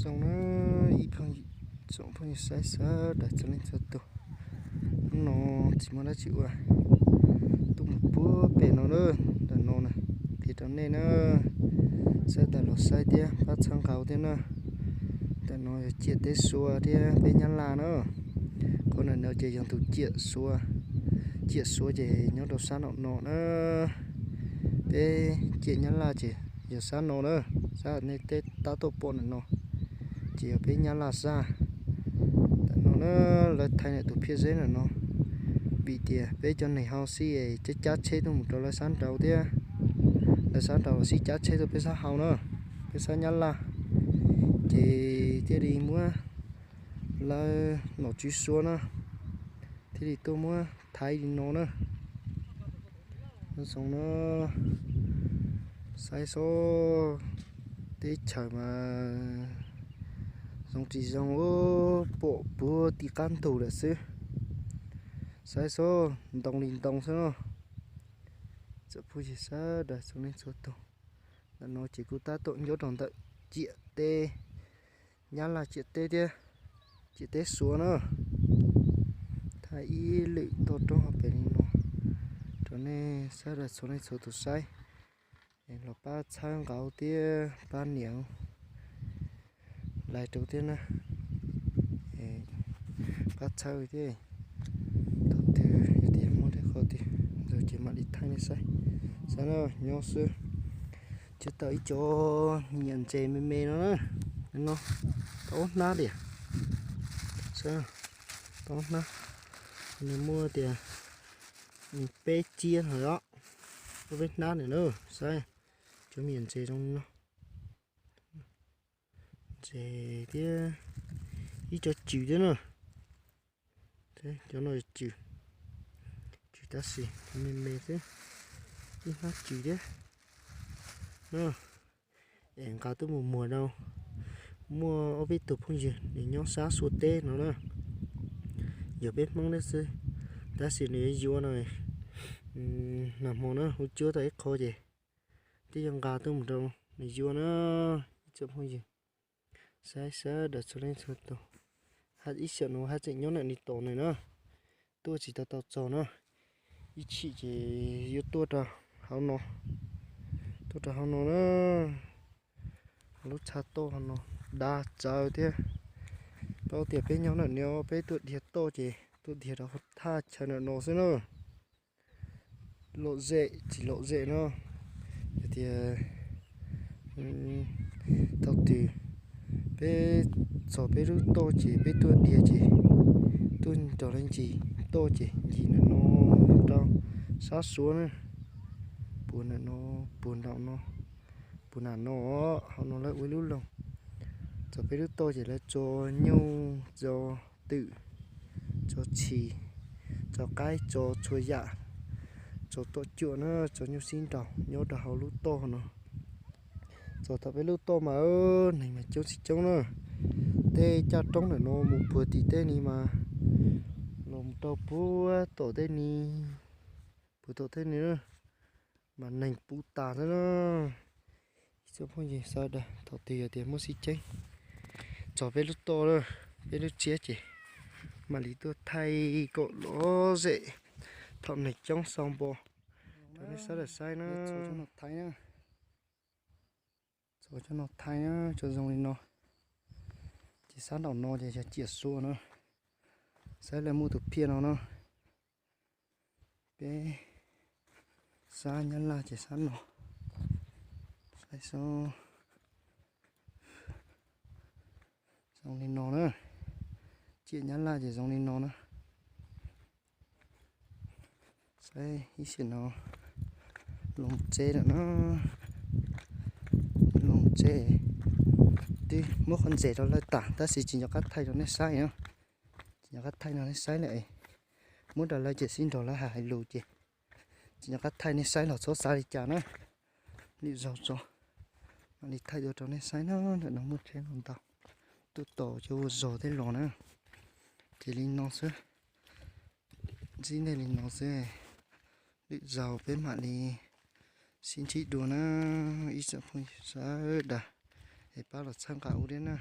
Zoo na, ib tsoom phooj ywg saib sawv daws txhua leej txhua tus, hnub no tsis muaj dab tsi ua, tuaj mus puag pem no na, ntawm no na, qhia rau nej na, saib tas los saib thiab pab txhawb nqa thiab na. Ntawm no yog ciam teb Suav thiab peb Nyab Laj na. Qhov ntawm no ces yog tus ciam Suav, ciam Suav ces nyob rau sab nraum no na. Peb ciam Nyab Laj ces yog sab no na, sab nej tab tom pom ntawm no ces yog peb Nyab Laj sab. Ntawm no na, lawv thaij ntawm tus phiaj zeb ntawm no, vim tias peb cov neeg hauv xij es cab cab tsheb tuaj mus rau lawv sab nraud thiab, lawv sab nraud los sib cab tsheb tuaj peb sab hauv na, peb sab Nyab Laj, ces thiaj li muab lawv nom tswv Suav na, thiaj li tuaj muab thaiv li no na. Zoo no, saib seb, teb chaws mas zoo tsis zoo, pom puag tim qab ntug lawm xwb. Saib seb, ntoo li ntoo xwb no. Tsoom phooj ywg sawv daws txhua leej txhua tus, ntawm no ces kuj tab tom nyob rau ntawm ciam teb Nyab Laj ciam teb thiab ciam teb Suav na. Thaij ib lwm toj roob hauv pes li no rau nej sawv daws txhua leej txhua tus saib, los pab txhawb nqa thiab pab nias like rau thiab na, pab txhawb thiab. Thaum twg yog tias muaj tej qhov twg ntxaws ces mam li thaij nej saib. Saib no, nyob xwb, tsis tau ib co nyiam ntses me me no na, no tau ob hnab li, tau ob hnab, nws muaj tias peb ciab no os, ob peb hnab ntawm no, saib, cov me nyuam ntses zoo li no, ntses thiab ib co cws thiab na. Cov no cws, cws tab sis cov me me xwb, ib hnab cws thiab. Es nqa tuaj mus muag rau, muaj ob peb tug phooj ywg nws nyob sab Suav teb no na, yog peb Hmoob thiab xwb, tab sis nws yuav yuav no, nag hmo na hu cuab tau ib qho ces twb yuav nqa tuaj mus rau nws yuav na, ib tsoom phooj ywg. Saib sawv daws txhua leej txhua tus, ib xyoos no haj tseem nyob ntawm ni tos nws na, tuaj tsis tau tau txog na, ib chim ces yuav tuaj rau hauv no, tuaj rau hauv no na, lub tshav toj hauv no dav txawv thiab. Paub tias peb nyob ntawm no peb tuaj dhia toj ces tuaj dhia rau thaj chaw ntawm no xwb na. Lom zem tsis lom zem no, yog tias thaum twg peb txog peb lub toj ces peb tuaj dhia ces tuaj nrog lawv ncig toj ces ncig ntawm no rau sab Suav na, puag ntawm no, puag nraum no, puag nram no, hauv no lawv ua ib lub loog. Txog peb lub toj ces lawv tso nyuj, tso twm, tso tshis, tso qaib, tso txhua yam, tso tom cuam na, tso nyuj sib nraus nyob rau hauv lub toj no. Txog tom peb lub toj mas neeg mas coob tsis coob na. Tej caj roob ntawm no mus puag tim tej ni mas los mus rau puag tom tej ni, puag tom tej ni mas neeg puv tas xwb na. Ib tsoom phooj ywg sawv daws, thaum twg yog tias muaj sib ceeb txog peb lub toj, peb lub tsiab ces mam li tuaj thaij kom lom zem thaum neeg coob xau npo rau nej sawv daws saib na. Txog cov no thaij na, txog zoo li no, ces sab nraum no ces yog ciam Suav na. Saib lawv muaj tus phiaj no na. Peb sab Nyab Laj ces sab no. Saib zoo li no na. Ciam Nyab Laj ces zoo li no na. Saib ib sim no, los tsev lawm na. Los tsev, twb muab qhov ntses rau lawv tas tab sis tsis nco qab thaij rau nej saib na. Tsis nco qab thaij rau nej saib lawm. Muab rau lawv ces sib nrog lawv hais hais lus ces tsis nco qab thaij nej saib los txhob xav li cas na. Lwm zaus tso mam li thaij dua rau nej saib na. Ntawm no muaj tsheb los ntau, tuaj tos cov ua zog thiab los na. Ces li no xwb, ntsib nej li no xwb. Lwm zaus peb mam li sib ntsib dua na ib tsoom phooj ywg sawv daws. Pab los txhawb nqa ua li na.